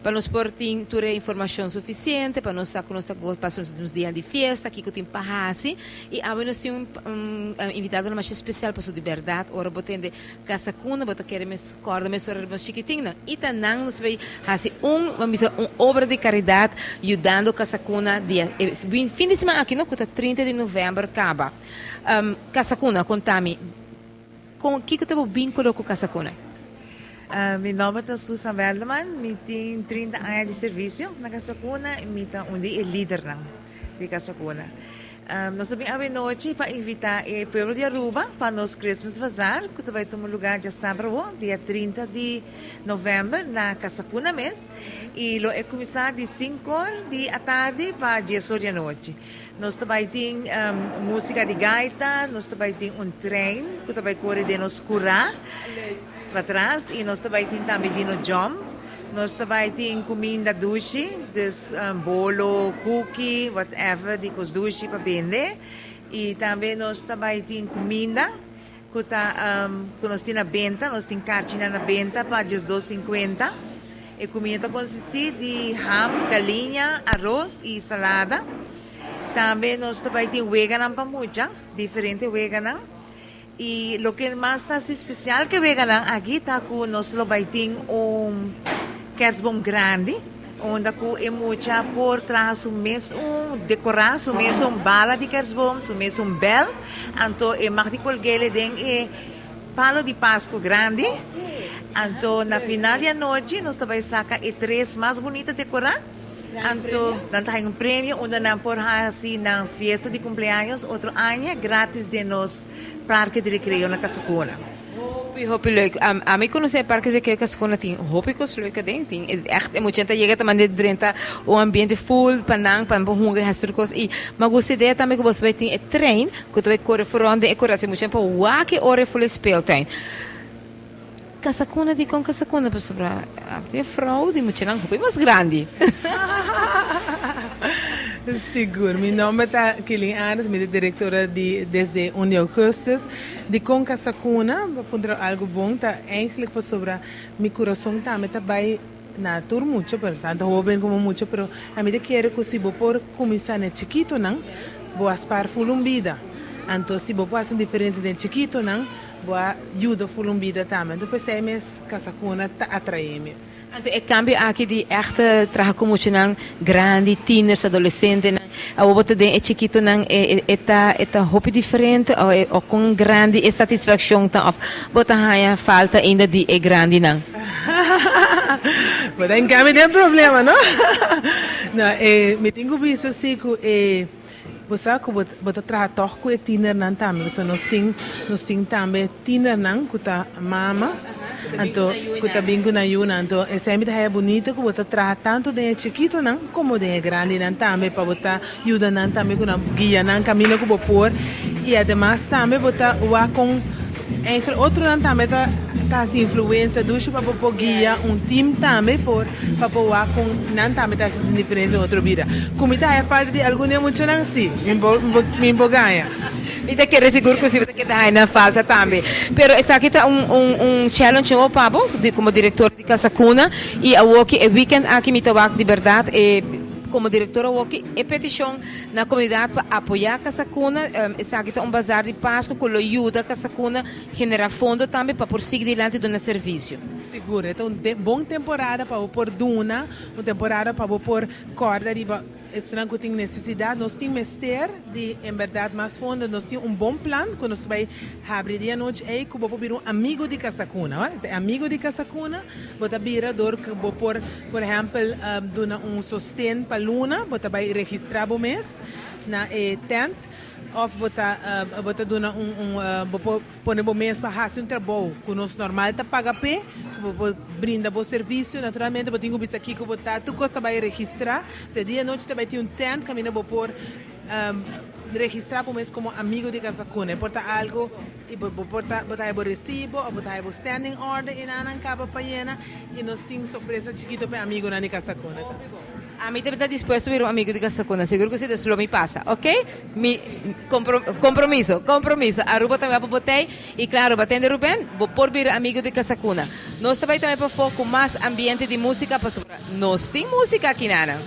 Pa nos por tin tur e informacion suficiente, pa nos sa cu nos ta pasa nos dia di fiesta, kico tin pa haci. Y awe nos tin un invitado masha especial, pasobra di berdad ora bo tende Casa Cuna, bo ta kere mes corda mes ora nos chikitinnan. Y ta nan nos bay haci un, bo bisa, un obra di caridad yudando Casa Cuna dia e fin di siman aki no, cu ta 30 di november caba. Casa Cuna, conta mi, con kico ta bo vinculo cu Casa Cuna? Mi nomber ta Susan Veldeman, mi tin 30 aña di servicio na Casa Cuna y mi ta un di e lidernan di Casa Cuna. Nos ta bin awe nochi pa invita e pueblo di Aruba pa nos Christmas Bazaar cu ta bay tuma lugar djasabra awo, dia 30 di november na Casa Cuna mes y lo e cuminsa di cinco or di atardi pa dies or di anochi. Nos ta bay tin musica di gaita, nos ta bay tin un trein cu ta bay core den nos cura patras y nos ta bay tin tambe dino jump. Nos ta bay tin cuminda dushi, dus bolo, cookie, whatever di cos dushi pa bende. Y tambe nos ta bay tin cuminda cu ta cu nos tin na benta, nos tin carchinan na benta pa 12.50. E cuminda ta consisti di ham, galiña, aros y salada. Tambe nos ta bay tin weganan pa mucha, diferente weganan. Y loke mas ta haci special cu e weganan aki ta cu nos lo bay tin un kerstboom grandi, unda cu e mucha por traha su mes un, decora su mes un bala di kerstboom, su mes un bel, anto e mag di colguele den e palo di Pascu grandi. Anto na final di anochi nos ta bay saca e tres mas bunita decora. Anto nan ta haña un premio unda nan por haci nan fiesta di cumpleaños otro aña gratis den nos parke di recreo na Casa Cuna. Hopi hopi leuk. Ami conoce e parke di recreo Casa Cuna tin hopi cos leuk aden. Tin echt e muchanan ta yega ta manda drenta un ambiente full pa nan pa nan por hunga y haci tur cos. Y mi a gusta idea tambe cu boso bay tin e trein cu ta bay core for rond den e cura. Asina muchanan por wak e ora e full e speeltuin. Casa Cuna, dikon Casa Cuna? Pasobra e frou di muchanan hopi mas grandi. Sigur. Mi nomber ta Kilin Aris, mi ta directora di desde 1 di augustus. Dikon Casa Cuna? Bo a puntra algo bon, ta eigenlijk pasobra mi curason tambe ta bay na tur mucha, pero tanto hoben como mucha, pero ami ta kere cu si bo por cuminsa na e chikitonan, bo a spaar full un bida. Anto si bo por haci un diferencia den chikitonan, Bo a yuda ful un bida tambe. Anto p'esei mes Casa Cuna ta atraé mi. Anto e cambio aki di echt traha cu muchanan grandi, tieners, adolescentenan, awor bo ta den e chikitonan, e ta e ta hopi diferente o e o con grandi e satisfaccion ta of bo ta haña falta ainda di e grandinan? Bo ta hinca mi den problema, no? No, e mi tin cu bisa si cu e. Bo sa ku bo bo ta traha tòg ku e tienernan tambe, pasobra nos tin nos tin tambe tienernan ku ta mama, anto ku ta bin ku nan yunan. Anto esei mi ta haya bunito ku bo ta traha tantu den e chikitonan komo den e grandinan tambe pa bo ta yuda nan tambe ku nan guia nan kaminda ku bo por. I ademas tambe bo ta wak kon Eigenlijk otronan tambe ta ta hasi influensia dushi pa bo por guia un team tambe por pa por wak con nan tambe ta hasi tin diferencia den otro bida. Cu mi ta haya falta di algun di e muchanan? Si, mi por mi por gaña. Mi ta kere sigur cu si bo ta keda haya nan falta tambe. Pero esaki ta un un un challenge nuevo pa bo di como director di Casa Cuna y awoki e weekend aki mi ta wak di berdad e como director awoki e peticion Na comunidad pa apoya Casa Cuna, esaki ta un bazar di Pascu cu lo yuda Casa Cuna genera fondo tambe pa por sigui dilanti duna servicio. Sigur, e ta un bon temporada pa bo por duna, un temporada pa bo por corda riba esunnan cu tin necesidad. Nos tin mester di en berdad mas fondo, nos tin un bon plan cu nos ta bay habri di anochi ey cu bo por bira un amigo di Casa Cuna. E amigo di Casa Cuna bo ta bira door cu bo por, por ehempel, duna un sosten pa luna, bo ta bai registrá bo mes na e tent òf bo ta bo ta duna un un bo por pone bo mes pa hasi un trabou ku nos normal ta paga p'e, ku bo por brinda bo servisio. Naturalmente bo tin ku bisa kiko bo ta, tur kos ta bai registrá. So e dia anochi ta bai tin un tent kaminda bo por registrá bo mes komo amigo di Casa Cuna. E por ta algu. I bo bo por ta bo ta haña bo resibo òf bo ta haña bo standing order i nan nan kaba pa yena i nos tin sorpresa chikito pa e amigunan di Casa Cuna tambe. Ami tambe ta dispuesto bira un amigo di Casa Cuna. Sigur cu si, dus lo mi pasa, ok? Mi compromiso, compromiso. Aruba tambe pa bo tey y claro, batende Ruben, bo por bira amigo di Casa Cuna. Nos ta bay tambe pafo cu mas ambiente di musica pasobra nos tin musica aki, Nana.